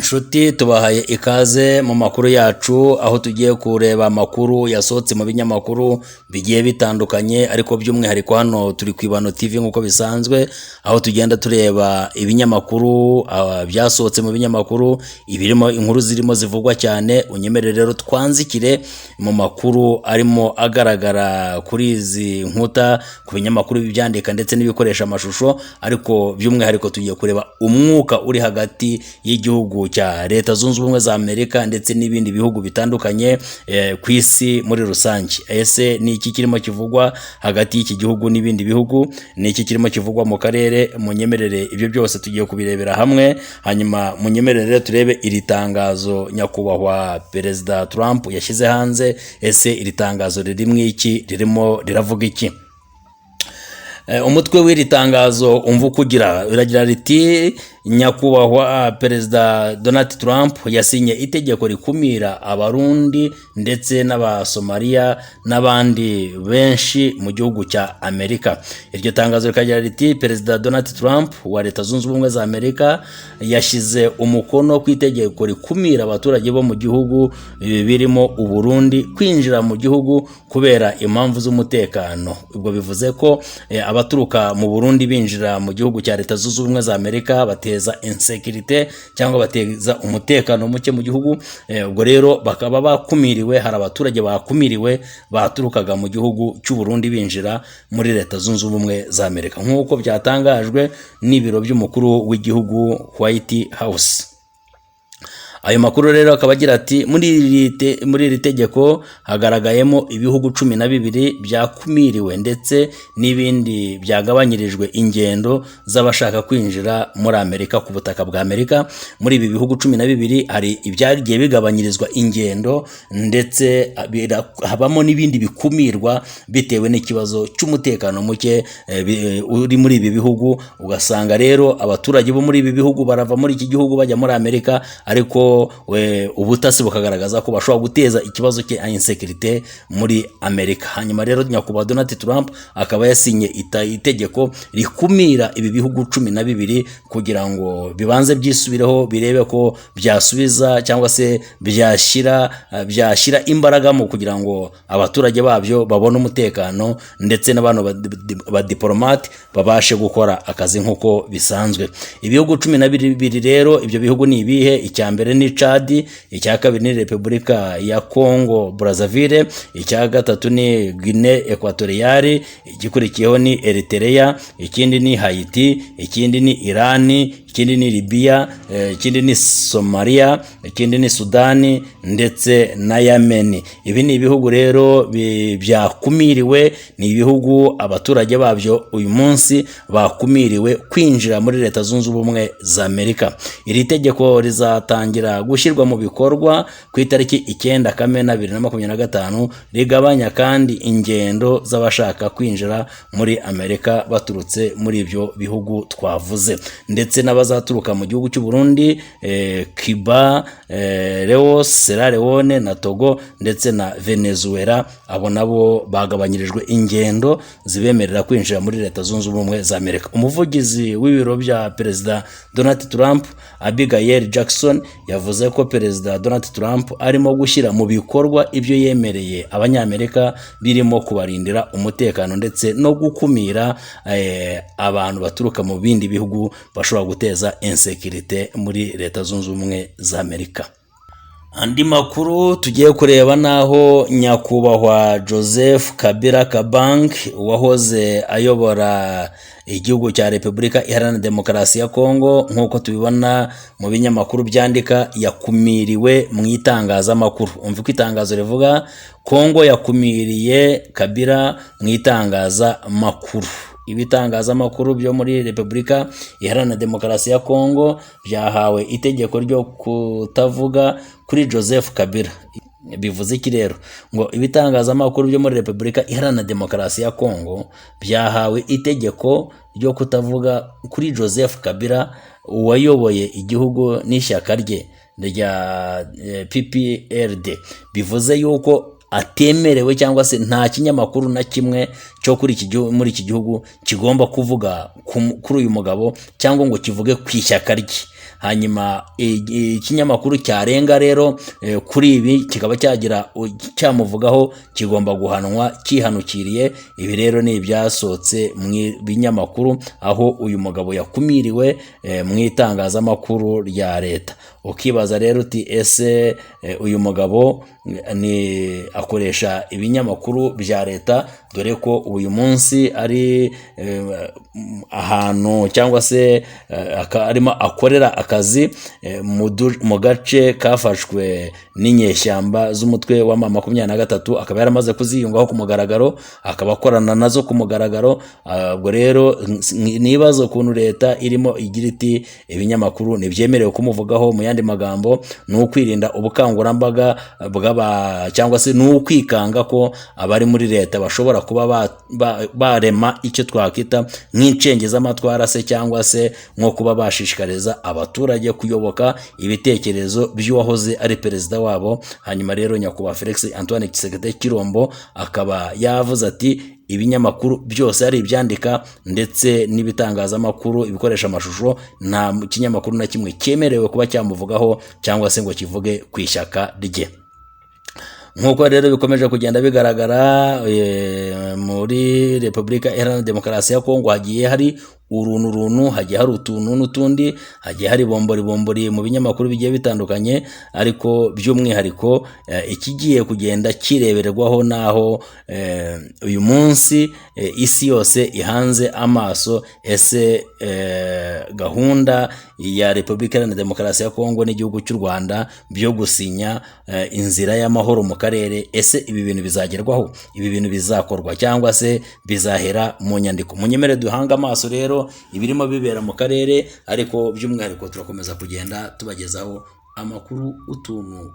Inshuti, tubahaye ikaze mu makuru yacu, aho tugiye kureba amakuru yasohotse mu binyamakuru bigiye bitandukanye, ariko by'umwihariko hano turi ku Ibano TV nk'uko bisanzwe, aho tugenda tureba ibinyamakuru byasohotse mu binyamakuru, ibirimo inkuru zirimo zivugwa cyane. Unyemerere rero twanzikire mu makuru arimo agaragara kuri izi nkuta, ku binyamakuru byandika ndetse n'ibikoresha amashusho, ariko by'umwihariko tugiye kureba umwuka uri hagati y'igihugu cya Leta Zunze Ubumwe za Amerika ndetse n'ibindi bihugu bitandukanye ku isi muri rusange. Ese ni iki kirimo kivugwa hagati y'iki gihugu n'ibindi bihugu? Ni iki kirimo kivugwa mu karere? Munyemerere ibyo byose tugiye kubirebera hamwe. Hanyuma munyemerere turebe iri tangazo nyakubahwa Perezida Trump yashyize hanze. Ese iri tangazo ririmo iki? Ririmo riravuga iki? Umutwe w'iri tangazo umva uko ugira, iragira riti: "Nyakubahwa Perezida Donald Trump yasinye itegeko rikumira Abarundi ndetse n'Abasomaliya n'abandi benshi mu gihugu cya Amerika." Iryo tangazo rikagira riti: "Perezida Donald Trump wa Leta Zunze Ubumwe za Amerika yashyize umukono ku itegeko rikumira abaturage bo mu gihugu birimo Uburundi kwinjira mu gihugu kubera impamvu z'umutekano." Ubwo bivuze ko abaturuka mu Burundi binjira mu gihugu cya Leta Zunze Ubumwe za Amerika bateza insécurité cyangwa bateza umutekano muke mu gihugu. Ubwo rero bakaba bakumiriwe, hari abaturage bakumiriwe baturukaga mu gihugu cy'u Burundi binjira muri Leta Zunze Ubumwe za Amerika, nk'uko byatangajwe n'ibiro by'umukuru w'igihugu, White House. Ayo makuru rero akaba agira ati: Muri iri tegeko hagaragayemo ibihugu 12 byakumiriwe ndetse n'ibindi byagabanyirijwe ingendo z'abashaka kwinjira muri Amerika ku butaka bwa Amerika." Muri ibi bihugu 12 hari ibyagiye bigabanyirizwa ingendo, ndetse habamo n'ibindi bikumirwa bitewe n'ikibazo cy'umutekano muke uri muri ibi bihugu. Ugasanga rero abaturage bo muri ibi bihugu barava muri iki gihugu bajya muri Amerika, ariko ubutasi bukagaragaza ko bashobora guteza ikibazo cya insécurité muri Amerika. Hanyuma rero nyakubahwa Donald Trump akaba yasinye itegeko rikumira ibi bihugu 12 kugira ngo bibanze byisubireho, birebe ko byasubiza cyangwa se byashyira imbaraga mu kugira ngo abaturage babyo babone umutekano, ndetse n'abantu badiporomate babashe gukora akazi nk'uko bisanzwe. Ibihugu 12 rero, ibyo bihugu ni ibihe? Icya mbere ni Chad, icya kabiri ni Repubulika ya Congo Brazzaville, icya gatatu ni Guinée Equatoriale, igikurikiyeho ni Eritrea, ikindi ni Haiti, ikindi ni Irani, ikindi ni Libya, ikindi ni Somalia, ikindi ni Sudani ndetse na Yemen. Ibi ni ibihugu rero byakumiriwe, ni ibihugu abaturage babyo uyu munsi bakumiriwe kwinjira muri Leta Zunze Ubumwe za Amerika. Iri tegeko rizatangira gushyirwa mu bikorwa ku itariki 9 Kamena 2025, rigabanya kandi ingendo z'abashaka kwinjira muri Amerika baturutse muri ibyo bihugu twavuze, ndetse n'abazaturuka mu gihugu cy'u Burundi, Cuba, Laos, Sierra Leone na Togo ndetse na Venezuela. Abo nabo bagabanyirijwe ingendo zibemerera kwinjira muri Leta Zunze Ubumwe za Amerika. Umuvugizi w'ibiro bya Perezida Donald Trump, Abigail Jackson, yavuze ko Perezida Donald Trump arimo gushyira mu bikorwa ibyo yemereye Abanyamerika, birimo kubarindira umutekano ndetse no gukumira abantu baturuka mu bindi bihugu bashobora guteza insécurité muri Leta Zunze Ubumwe za Amerika. Andi makuru tugiye kureba naho nyakubahwa Joseph Kabila Kabange, wahoze ayobora igihugu cya Repubulika Iharanira Demokarasi ya Kongo, nk'uko tubibona mu binyamakuru byandika, yakumiriwe mu itangazamakuru. Umva uko itangazo rivuga: "Kongo yakumiriye Kabila mu itangazamakuru." Ibitangazamakuru byo muri Repubulika Iharanira Demokarasi ya Kongo byahawe itegeko ryo kutavuga kuri Joseph Kabila. Bivuze iki rero? Ngo ibitangazamakuru byo muri Repubulika Iharanira Demokarasi ya Kongo byahawe itegeko ryo kutavuga kuri Joseph Kabila, uwayoboye igihugu n'ishyaka rye rya PPRD. Bivuze yuko atemerewe cyangwa se nta kinyamakuru na kimwe cyo kuri iki gihugu, muri iki gihugu, kigomba kuvuga kuri uyu mugabo cyangwa ngo kivuge ku ishyaka rye. Hanyuma ikinyamakuru cyarenga rero kuri ibi kikaba cyagira cyamuvugaho, kigomba guhanwa cyihanukiriye. Ibi rero ni ibyasohotse mu binyamakuru, aho uyu mugabo yakumiriwe mu itangazamakuru rya leta. Ukibaza rero uti: "Ese uyu mugabo ni akoresha ibinyamakuru bya leta, dore ko uyu munsi ari ahantu cyangwa se arimo akorera akazi mu gace kafashwe n'inyeshyamba z'umutwe wa M23, akaba yaramaze kuziyungaho ku mugaragaro, akaba akorana nazo ku mugaragaro?" Ubwo rero nibaza ukuntu leta irimo igira iti ibinyamakuru ntibyemerewe kumuvugaho. Mu yandi magambo, ni ukwirinda ubukangurambaga bw'aba, cyangwa se ni ukwikanga ko abari muri leta bashobora kuba barema icyo twakwita nk'incengezamatwara se, cyangwa se nko kuba bashishikariza abaturage kuyoboka ibitekerezo by'uwahoze ari perezida wabo. Hanyuma rero nyakubahwa Felix Antoine Tshisekedi Tshilombo akaba yavuze ati ibinyamakuru byose, ari ibyandika ndetse n'ibitangazamakuru ibikoresha amashusho, nta kinyamakuru na kimwe cyemerewe kuba cyamuvugaho cyangwa se ngo kivuge ku ishyaka rye. Nk'uko rero bikomeje kugenda bigaragara, muri Repubulika Iharanira Demokarasi ya Kongo hagiye hari uruntu runtu, hagiye hari utuntu n'utundi, hagiye hari bombori bombori mu binyamakuru bigiye bitandukanye. Ariko by'umwihariko ikigiye kugenda kireberwaho naho uyu munsi isi yose ihanze amaso: ese gahunda ya Repubulika Iharanira Demokarasi ya Kongo n'igihugu cy'u Rwanda byo gusinya inzira y'amahoro mu karere, ese ibi bintu bizagerwaho? Ibi bintu bizakorwa cyangwa se bizahera mu nyandiko? Munyemere duhange amaso rero ibirimo bibera mu karere, ariko by'umwihariko turakomeza kugenda tubagezaho amakuru utuntu.